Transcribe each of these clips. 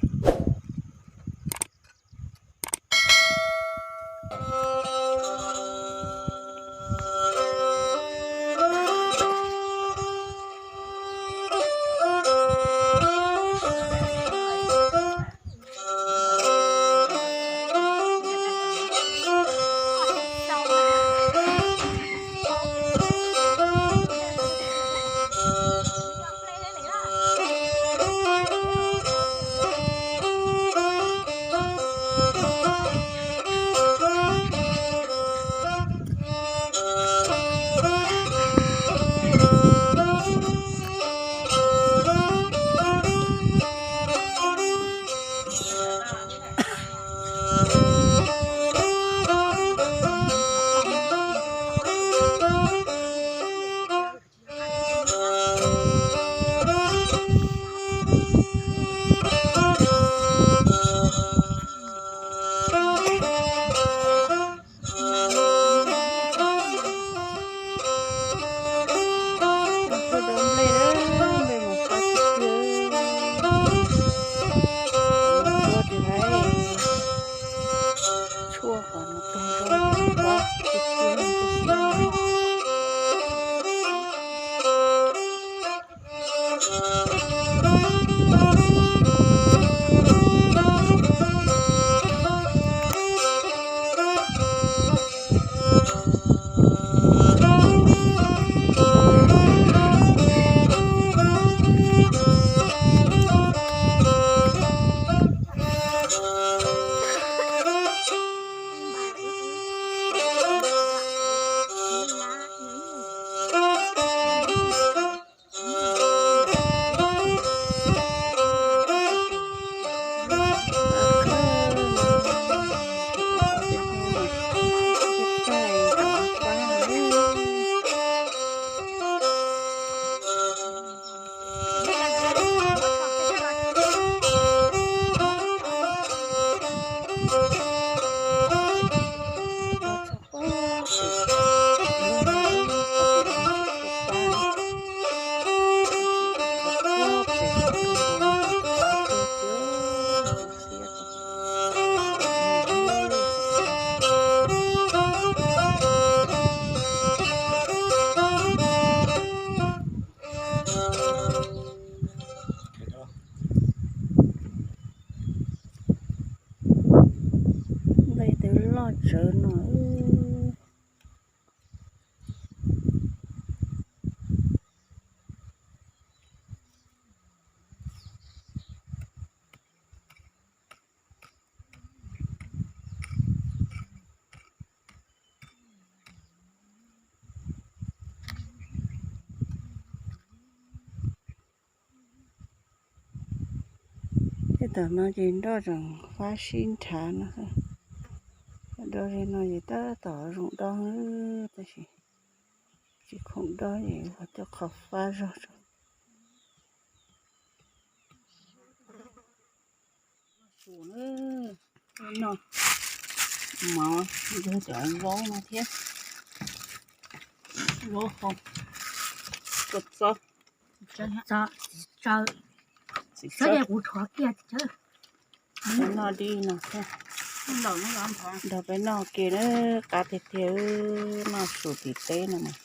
Tuaj dob nplej na, nplej mus qab tiag tiag. Tuaj tsis laiv, tshuaj kom mus tag zoo, qab tiag tiag. Nplej twb loj tsawv no. Tej thaum no ces nroj tseem fab sib nrhav no. Nroj li no ces tab tom zoo dob, tab sis tsis khoom dob es ua tej qho fab zog tso. Su no, mov ntxuag cov zaub no thiab, zaub qhov txob, txob, txiv tsawb, kuv rhuav kiag txiv tsawb. Peb noj dib no thiab, nrog peb noj ke na, qab tiag tiag, noj su tim teb no mas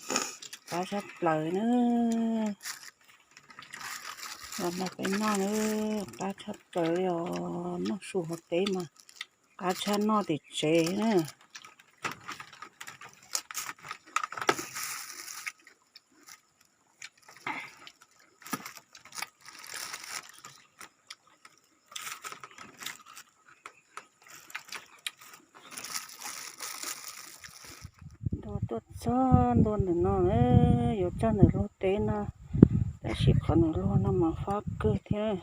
qab tshaj plaws na. Los nrog peb noj na, qab tshaj plaws li os, noj su hauv teb mas qab tshaj noj tim tsev na. Nroj tuaj txog ntua ntawm no, yuav txog ntawm luag teb no, tab sis qhov ntawm luag no mas fab kawg thiab.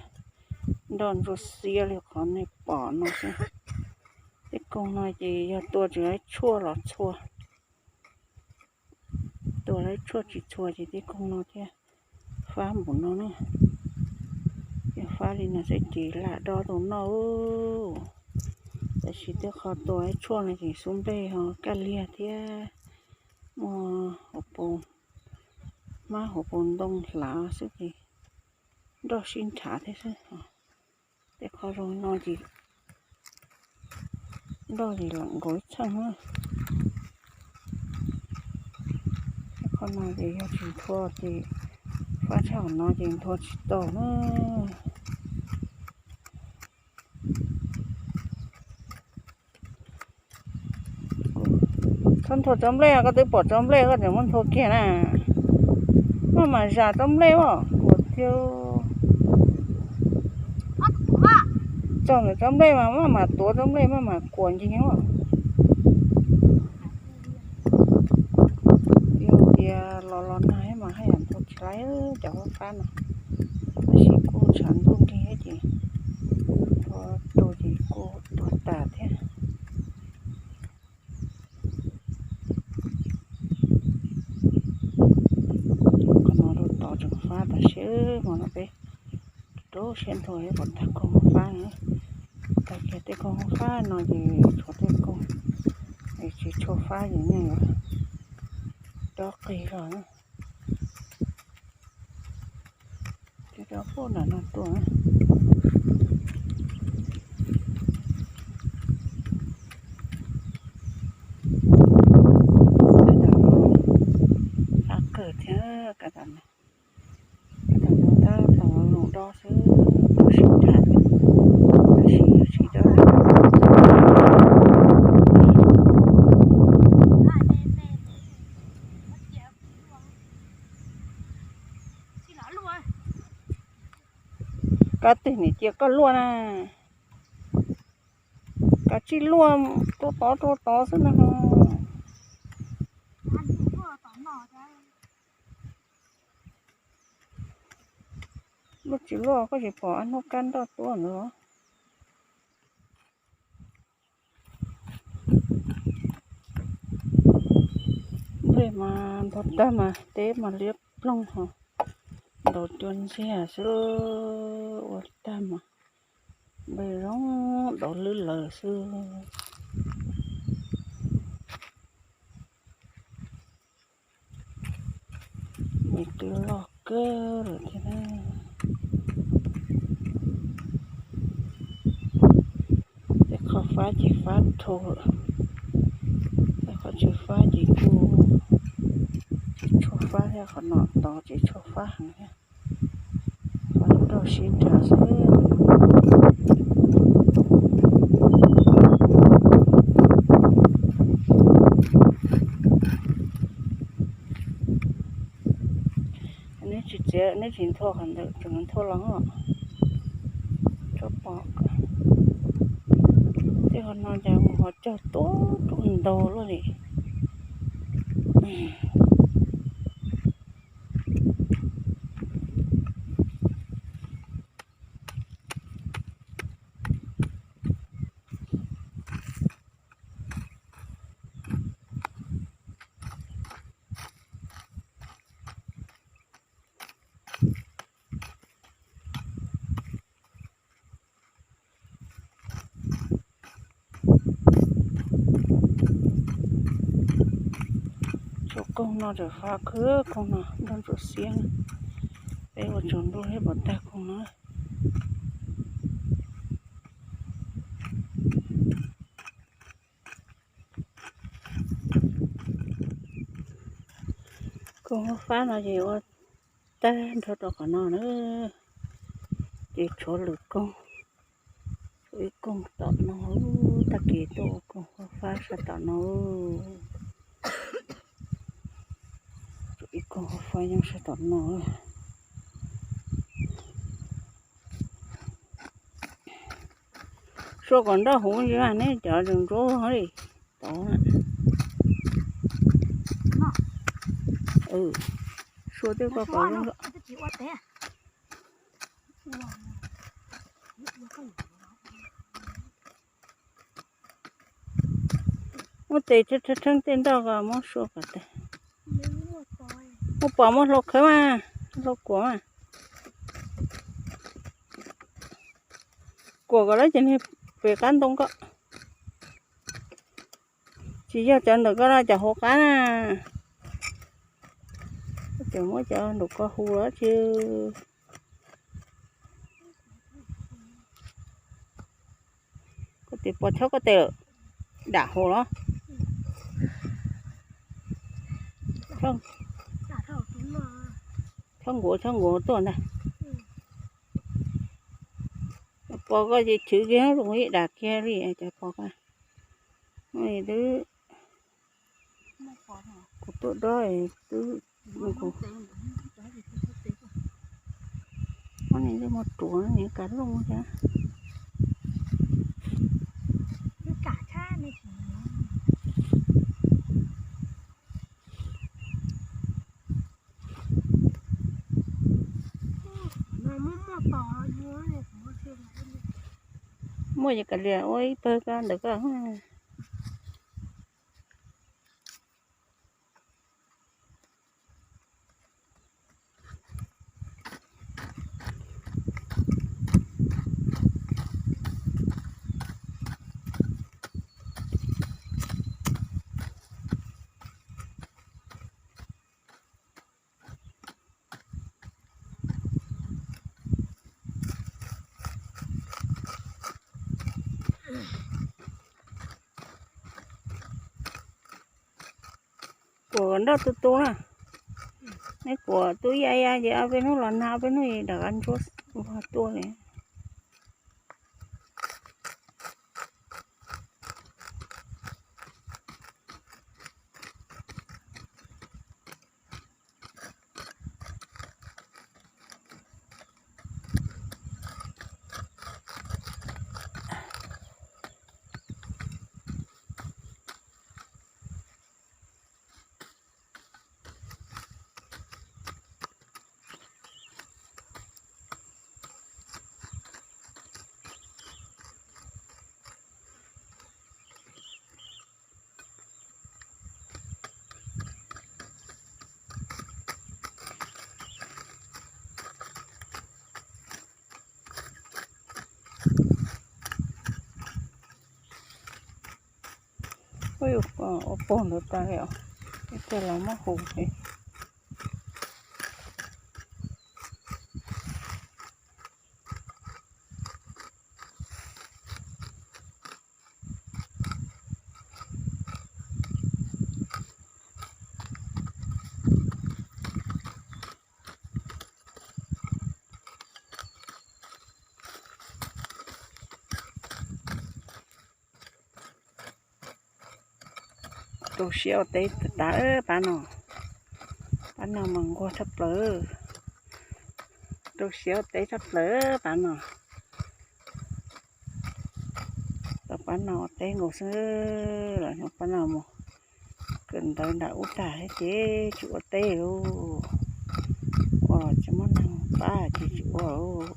Nroj ntsuag xiab li qhov nej pom no xwb. Tej koog no ces yog tua tsis laib tshuaj los txhua, tua laib tshuaj tsis txhua ces tej koog no thiaj fab npaum no na. Yog fab li no xwb ces lam dob tau noj. Tab sis tej qho tua laib tshuaj no ces xub npej ho kaj liag thiab muaj hauv paus, hmab hauv paus ntoo hlav xwb ces nroj sib nrhav thiab xwb. Tej qhov zoo no ces nroj ces lam nkaus ib txheej na. Tej qhov no ces yog tsis nthua ces fab tshaj qhov no ces nthua tsis tau na. Txhob nthua tsob nplej, koj twb pom tsob nplej koj tseem muab nthua kiag na. Maj mam zam tsob nplej os, kuam tiag. Txog ntawm tsob nplej mas maj mam tuav tsob nplej maj mam kuam ncig os. Yog tias los los nag mas haj yam nthua tsis tau cov fab no, tab sis kuj tshav ntuj nrig ces nthua tau ces kuj tuag tas thiab. Qhov no rau tod tseem fab tas siab mas no peb rau siab nthua pom tag koog fab na. Tag kiag tej koog fab no ces tshuav tej koog tsis tshua fab ces yeej yuav dob qis los na. Ces rau pem nram no tuaj na. Fab kawg thiab, kav tam no, kav tam no tab tom zoo dob xwb, rau sib nrhav, tab sis yog tsis dob. Kav twg niam cia koj luaj na? Kav tsij luaj, rau tod rau tod xwb na. Luaj tsis luaj koj tsis pom ab hnub kab nroj tuaj ntawd. Nplej mas nthua tag mas teb mas liab ploog ho ntaus cua ntxiag xwb, ua tag mas nplej zoo ntaus lwb lawm xwb. Nws twb loj kawg lawm thiab na. Tej qhov fab ces fab dhau lawm, tej qhov tsis fab ces kuj tsis tshua fab thiab, qhov no tod ces tshua fab heev thiab. Qhov no rau sib nrhav xwb. Neb tsis txiav, neb tsis nthua qhov ntawd, tseem nthua los tsob pom. Tej qhov no cas mus ho cog tuaj tuaj ntau luaj li. Tshuav koog no tseem fab khwb, koog no nroj ntsuab xiab. Peb ua tsaus ntuj thiab pom tag koog no. Koog fab no ces ua tag nrho rau qhov no na. Ces tshuav lwm koog, tshuav ib koog tom no, tag kis tuaj ua koog fab sab tom no. Tshuav ib koog fab nyob sab tom no. Sua kom nroj huv ntsis mas neb cov tseem ntsuab li tod. Sua tej ko kom zoo. Muab tes tsheej tsheej tej nroj ko muab sua kom tag. Muab pom muab hlau khawb mas, hlau kuam mas. Kuam kom lawv cov niag pem qab ntoo ko. Tsis yog cov ntawm ko no cov hauv qab na. Cov muab cov nraum ko hu los tsis. Tes pos chob koj tes lawm, dam hauv los? Chob nkuav chob nkuav tuaj ntag. Pos koj ces chwv kiag zoo ib dam kiag li cas pos koj. Twb kuv tuaj dob twb, ob nig twb muaj ruam nig kav looj thiab. Muaj yog kav liam ua ib pawg koj ntawm koj. Kuam nroj tu tu na. Neb kuam tu ya ya ces ob peb hnub los nag, ob peb hnub dam qab ntsuab ua tuaj li. Ua paug ntawd tas li os, ib pliag los muab hu li. Rau siab ua teb tas pab no, pab no mas nquag tshaj plaws. Rau siab ua teb tshaj plaws pab no. Tau pab no ua teb nkaus xwb los yog pab no mus kawm ntawv nram ub tag ces tsis ua teb lauj. Ua los tsis muaj neeg pab ces tsis ua lauj.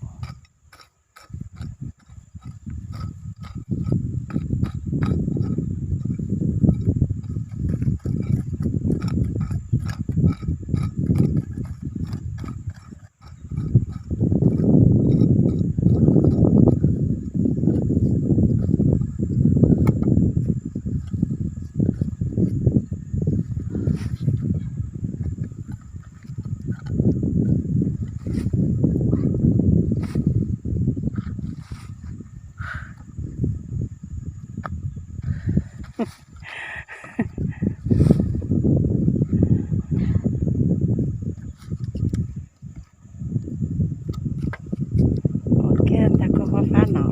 Ua kiag tag koj fab fab no,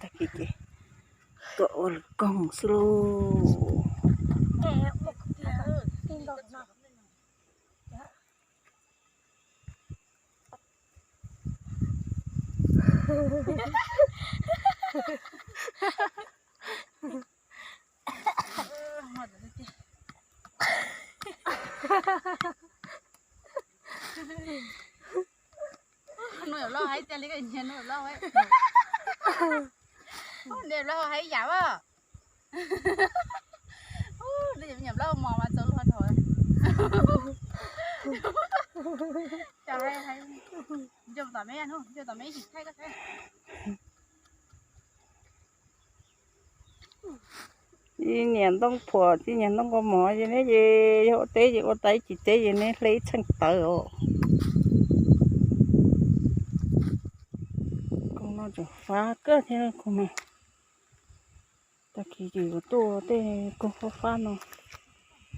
tag kis ces tuaj ua lwm koog xwb lauj. Nws loj heev tiag li, nws loj heev. Nws loj heev yam as. Nws nyuam loj mos mas txaus luag dhau. Ib niam ntoo phuam, ib niam ntoo nkaus mov ces neb ces yog ua teb ces ua tau ib chim teb ces neb hle ib txheej tawv os. Koog no tseem fab kawg thiab koog no. Tag kis ces yuav tuaj tej koog fab fab no,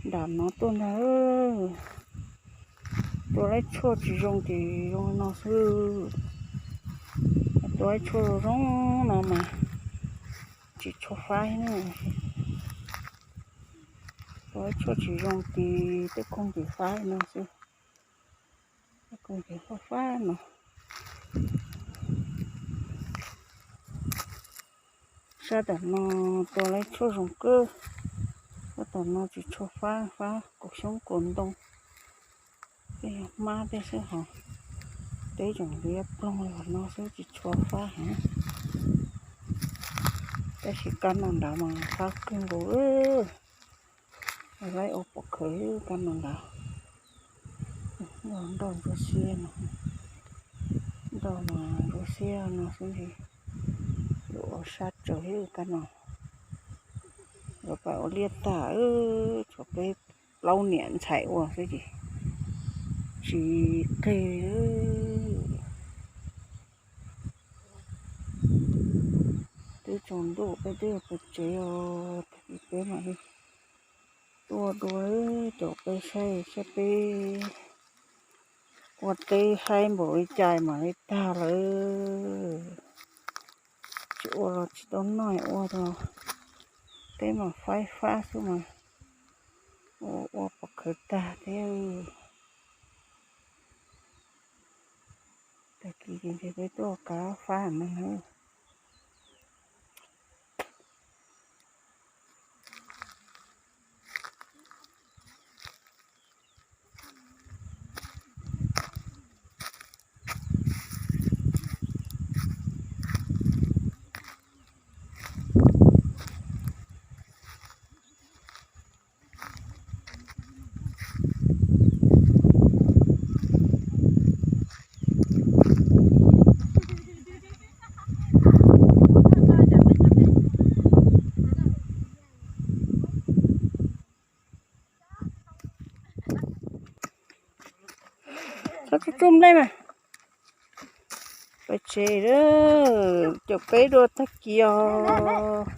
nram no tuaj ntag. Tua laib tshuaj tsis zoo ces zoo no xwb. Tua laib tshuaj zoo no mas tsis tshua fab na. Tua laib tshuaj tsis zoo ces tej koog ces fab no xwb. Tej koog ces fab fab no. Sab tom no tua laib tshuaj zoo kawg. Sab tom no tsis tshua fab, fab kaum xyoob kaum ntoo. Tej hmab tej xwb hos, teb tseem liab ploog li no xwb tsis tshua fab heev. Tab sis kab no nrad mas fab kawg nkaus. Laib ua pom khawv kab no nrad. Nroj ntsuab xiab no, nroj mas ntsuab xiab no xwb ntsis. Yuav ua sab tsawv kab no. Yuav pais ua liaj tag, tshuav peb plaub niam ntxhais ua xwb ces tsis qig. Twb tsaus ntuj peb twb yuav pais tsev os, tag kis peb mam li tuaj dua, caum peb saib saib peb ua teb saib npaum li cas mam li tag lawm. Tsis ua los tsis tau noj, ua los teb mas faib fab xwb mas ua ua pom khawv tag thiab. Tag kis ces ntshe peb tuaj kav fab no na. Txhob tsuj tsuj nplej mas. Pais tsev lawm, caum peb dua tag kis os.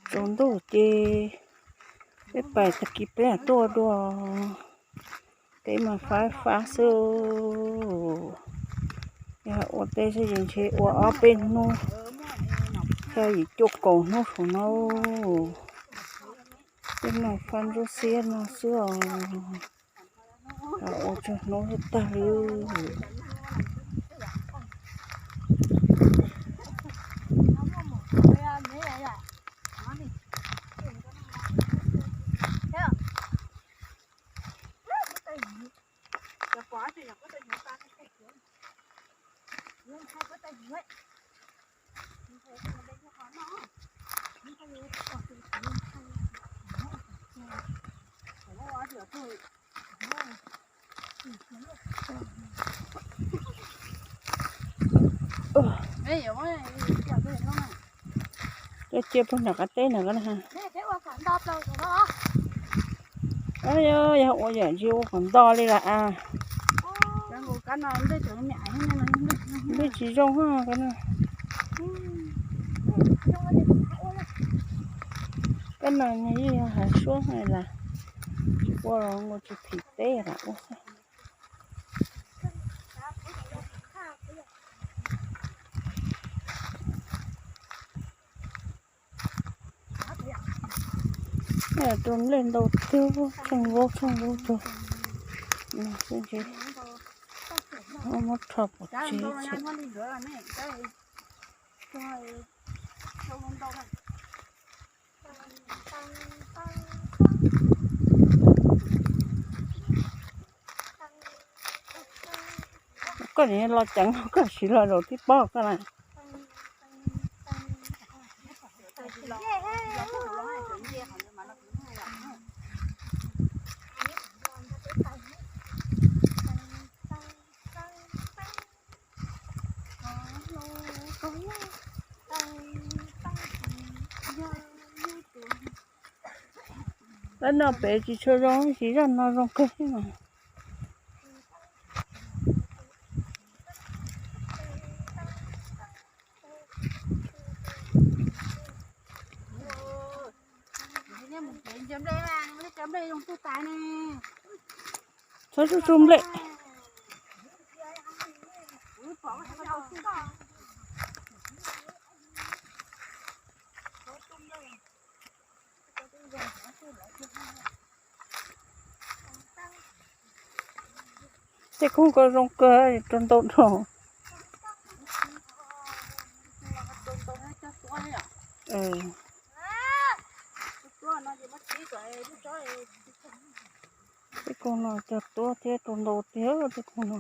Tsaus ntuj ces peb pais tag kis peb mam tuaj dua. Teb mas faib fab xwb. Yog ua teb xwb ces ntshe ua ob peb hnub, xya yim cuaj kaum hnub saum no. Tej no fab ntsuab xiab no xwb os. Ua tsawg hnub thiaj tag li. Coj cia puag nram qab teb na. Yog ua yam ntsis ua kom nto li lawm as. Nplej tsis zoo. Kab no yeej yog hav suab las, tsis ua los ua tsis phim teb lam ua xwb. Tus nplej ntau tiag, tsheej vaub tsheej vaub tug xwb ntsis. Muab rho pov tseg. Koj nim los ceev koj siv los zaum tib pob koj na. Lawv noj pem tsis tshua zoo, tsis zaj no zoo kawg thiab mas. Txhob tsuj tsuj nplej. Tej koob ko zoo kawg, rau ntau dhau. Tej koob no cog tuab thiab rau ntau tiag tej koob no.